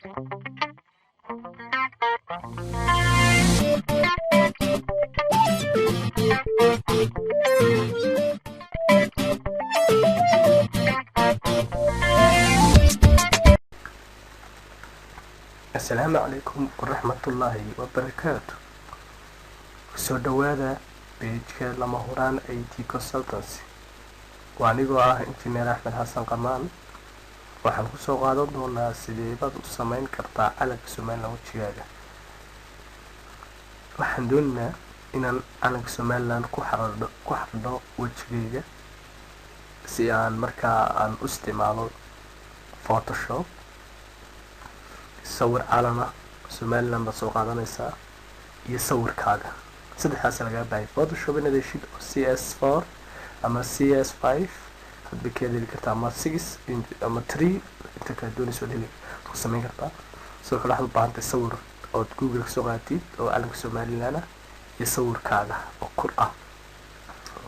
Asalaamu calaykum waraxmatullaahi wabarakaatu. Kusoo dhowaada page-ka Lama Huraan IT Consultancy. Waa anigoo ah Injineer Axmed Xasan Qamaan. Waxaan kusoo qaadan doonaa sideebaad u sameyn kartaa calanka Somaliland wejigaaga. Waxaan doonaynaa inaan calanka Somaliland ku xardho wejigayga, si aan markaa aan u isticmaalo Photoshop. Sawir calana Somaliland baad soo qaadanaysaa iyo sawirkaaga. Saddexdaas lagaa baahaya. Photoshop inaad heshid oo CS4 ama CS5 hadba keed heli kartaa, ama 6 ama 3, inta kala doonayso waad heli ku samayn kartaa. Sidoo kale waxaad u baahantahay sawir ood Google kasoo qaadatid oo calanka Somaliland ah, iyo sawirkaaga oo kur ah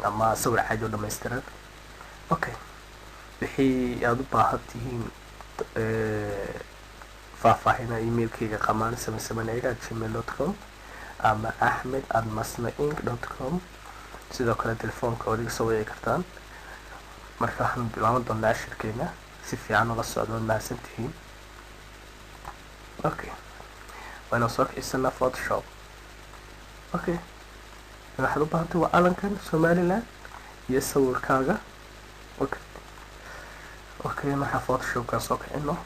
ama sawir caadi oo dhammaystiran. Okay, wixii aada u baahan tihiin faahfaahina, emailkayga qamaan778@gmail.com ama axmed@masnainc.com. Sidoo kale telefoonka ood iga soo wici kartaan. Marka waxaan bilaaban doonaa cashirkeena. Si fiican ula socdo, waad mahadsan tihiin. Okay, waynoo soo kicisanaa Photoshop. Okay, waxaad u baahantay waa calankan Somaliland iyo sawirkaaga. Okay, markaa Photoshopkaan soo kicino, waxaan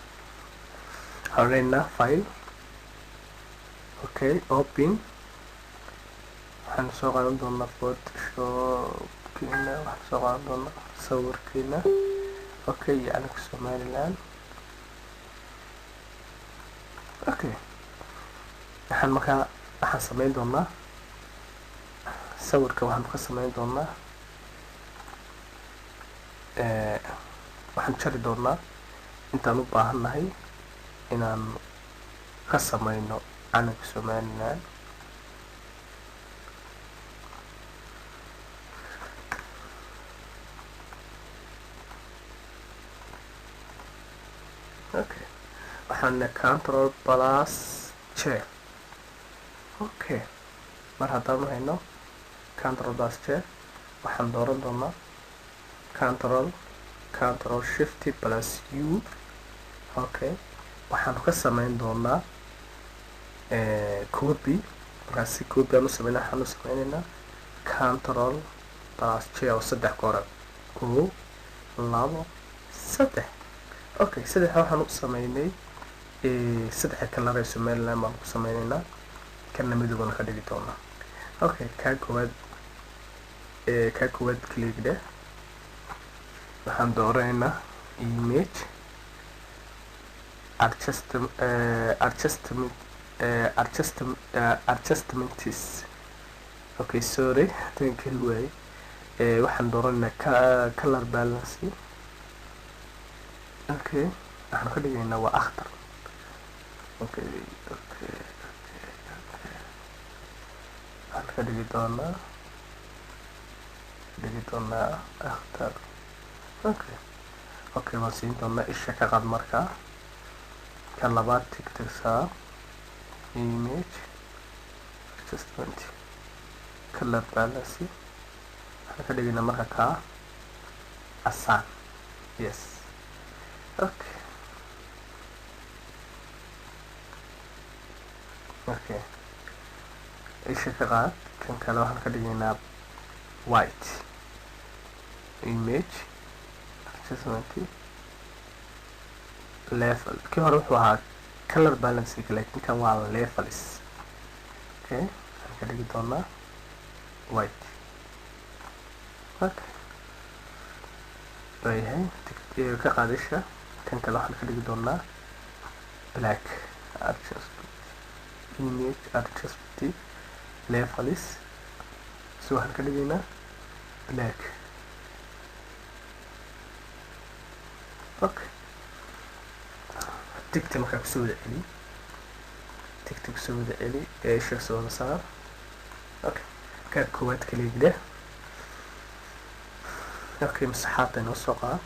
odhanaynaa File, okay, Open. Waxaan soo qaadan doonaa Photoshopkiina, waxaan soo qaadan doonaa sawirkiina. Okay, iyo calanka Somaliland. Okay, waxaan markaa waxaan sameyn doonaa sawirka, waxaan ka sameyn doonaa, waxaan jari doonaa intaan u baahannahay inaan ka sameyno calanka Somaliland. Okay, waxaan Control plus J. Okay, mar haddaanu hayno Control plus J, waxaan dooran doonaa Control Shift plus U. Okay, waxaanu ka sameyn doonaa copy. Markaas si copy aan u sameyna, waxaan u sameyneynaa Control plus J oo saddex goora: kow, labo, saddex. Okay, saddexa waxaan u sameynay saddexa color ee Somaliland baan ku sameyneynaa, kana midowgana ka dhigi doonaa. Okay, kaa koowaad click dheh. Waxaan dooraneynaa Image, Adjustment, Adjustments. Okay, sorry, hadan keli waaye. Waxaan dooranaynaa Color Balance. Okay, waxaan ka dhigaynaa waa akhtar. Okay, waxaan ka dhigi doonaa akhtar. Okay, waan siin doonaa. Isha ka qad. Markaa ka labaad tick saar, Image, Adjustment, Color Balance. Waxaan ka dhigaynaa marka kaa casaan. Yes. Okay, isha ka qaad. Kan kale waxaan ka dhigaynaa white. Image, Adjustment, Level. Kii hore wuxuu ahaa Color Balance, laakiin kan waa Levels. Okay, waxaan ka dhigi doonaa white. Okay, waayahay, ka qaadisha. Kan kale waxaan ka dhigi doonaa black. Adjustment, Image, Adjustment, Levels. So waxaan ka dhigaynaa black. Okay, tick-ta markaa kusoo wada celi, tick-ta kusoo wada celi ee isha soo wada saar. Okay, kaa koowaad click dheh. Okay, masaxaadta inoo soo qaad,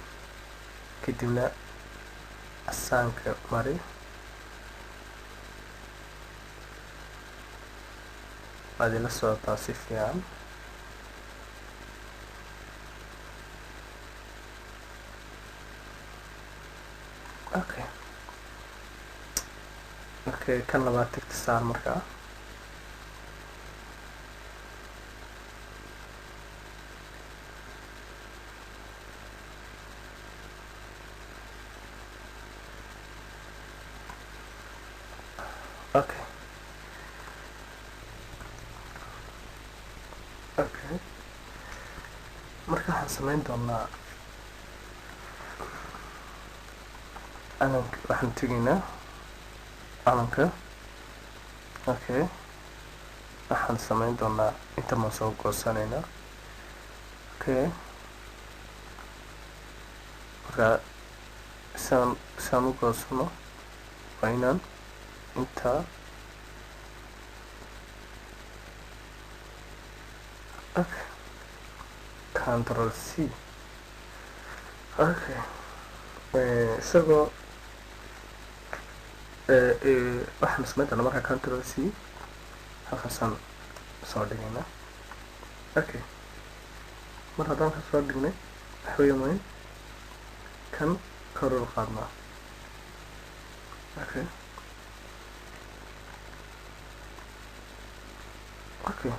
kadibna casaanka mari. Waad ila socotaa si fiican. Okay, okay, kan labaad tagta saar markaa. Okay, okay, marka waxaan samayn doonaa calanka, waxaan tegaynaa calanka. Okay, waxaan samayn doonaa inta maan soo goosanaynaa. Okay, markaa saan u goosano waa inaan intaa. Okay, Control C. Okay, isagoo waxaan samayn doonaa markaa Control C halkaasaan soo dhigaynaa. Okay, mar haddaan ka soo dhignay waxa weeye mayn kan kor u qaadnaa. Okay, okay,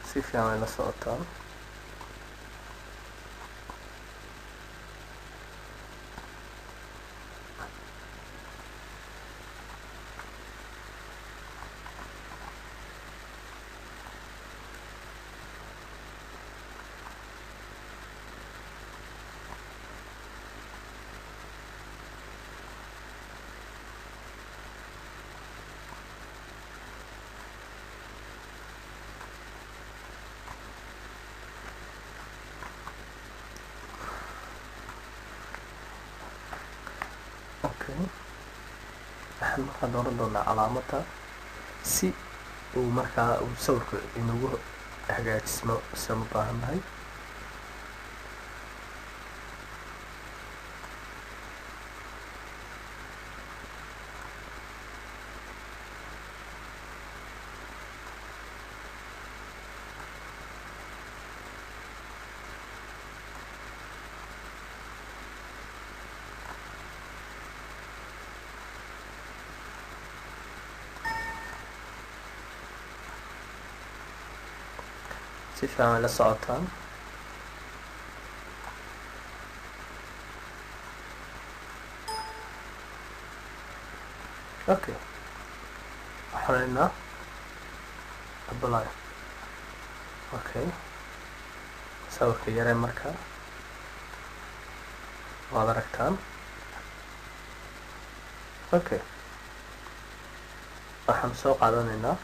si fiican ay la socotaan. Okay, waxaan markaa dooran doonaa calaamadda si uu markaa uu sawirku inagu hagaajismo sidaan u baahannahay. Si fiican ay la socotaan. Okay, waxaan leynaa apply. Okay, sawirka yaree markaa waad aragtaan. Okay, waxaan soo qaadanaynaa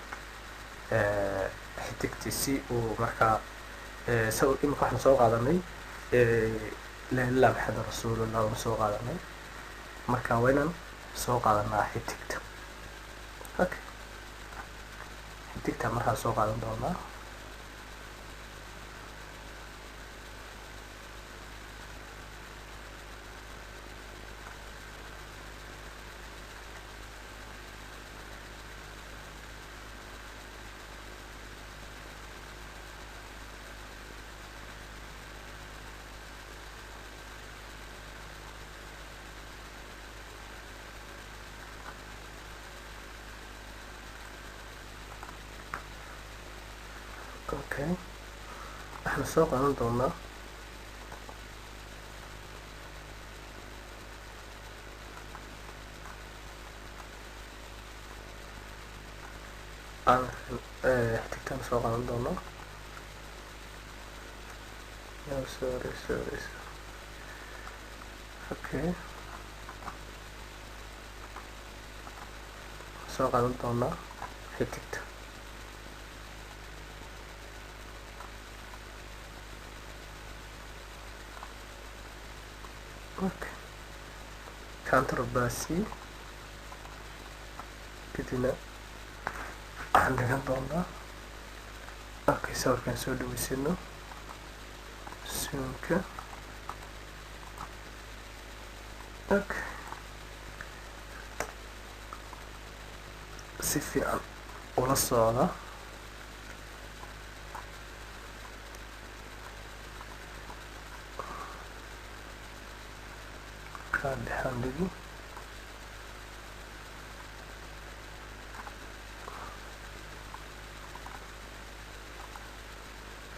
xidigtii si uu markaa imika waxaan soo qaadanay laa ilaaha maxamed rasuulullah waan soo qaadanay. Marka waa inaan soo qaadanaa xidigta. Okay, xidigta markaa soo qaadan doonaa. Okay, waxaan soo qaadan doonaa xidigtaan soo qaadan doonaa. No, sorry, sorry. Okay, soo qaadan doonaa xidigta. Okay, Control plus C, kadibna waxaan dhigan doonaa. Okay, sawirkaan soo dhaweysano zoomka. Okay, si fiican ula socda. Dhexaan dhigi.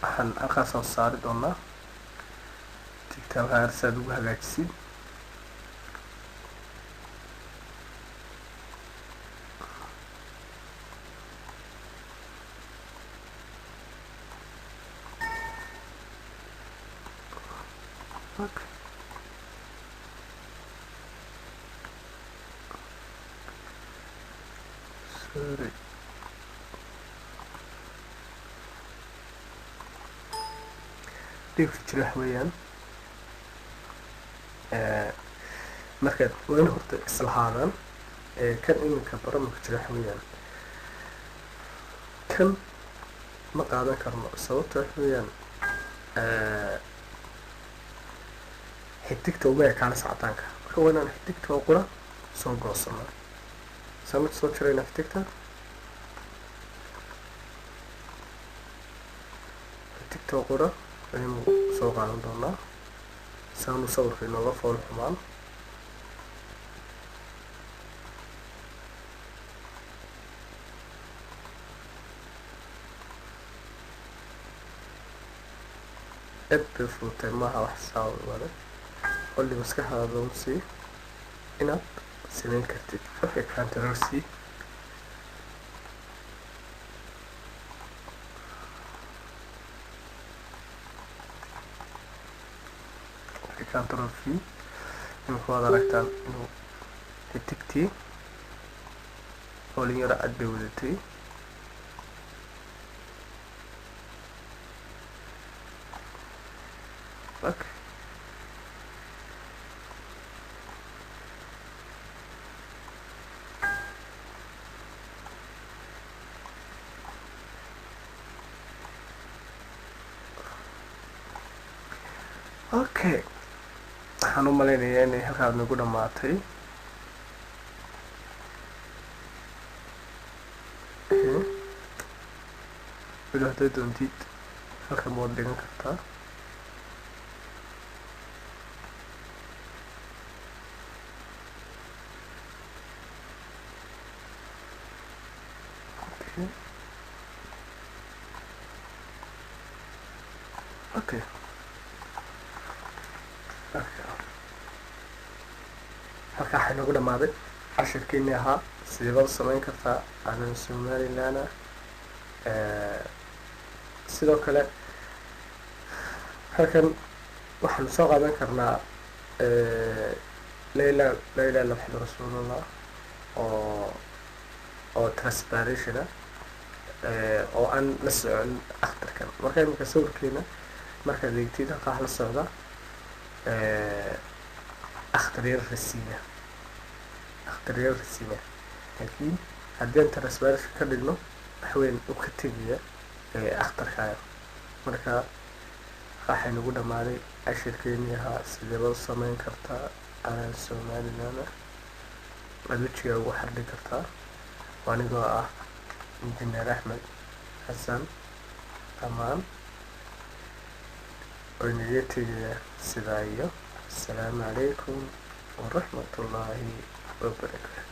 Waxaan halkaasaan saari doonaa tigta halkaa saad ugu hagaajisid. Okay. Sorry. Dhibka jira waxa weeyaan, markaad waa in horta islahaadaan. Kan iminka baramka jira waxa weeyaan, kan ma qaadan karno, sababta waxa weeyaan xidigta uma ekaanaysa cadaanka. Marka waa inaan xidigta oo qura soo goosanaa. Saan soo jarayna xidigta, xidigta oo qura ayaynu soo qaadan doonaa saanu sawirka inooga fool xumaan. Aad bay fudutay, maaha wax saa adag. Qolli maskaxdaada un sii inaad samayn kartid. Okay, Control C. Okay, Control V. Imika waad aragtaan inuu xidigtii hoolin yaro cad bay wadatay. Okay. Okay, waxaan u malaynayaa inay halkaa nagu dhamaatay. Weli hadday doontid halkan waad dhigan kartaa. Okay. Okay. Halkaa waxaa inagu dhamaaday cashirkiinii ahaa sidee baad u samayn kartaa calan Somaliland. Sidoo kale halkan waxaanu soo qaadan karnaa laa ilaaha laa ilaha illa Maxamed rasuulullah oo transparency ah, oo aan la socon akhtarkan. Marka imika sawirkeena markaad eegtid halkaa waxa la socda akhtar yar rasiina, akhtar yar rasiina. Laakiin haddii aan transparency ka dhigno wax weyn u ka tegaya akhtarkaaga. Marka waxay nagu dhamaaday cashirkeenii ahaa sidee baad u samayn kartaa calan Somaliland, aad wejiga ugu xardhi kartaa. Waa anigoo ah Injineer Axmed Xasan Amaan oo inaga tegaya sidaa iyo asalaamu calaykum waraxmatullaahi wabarakaatu.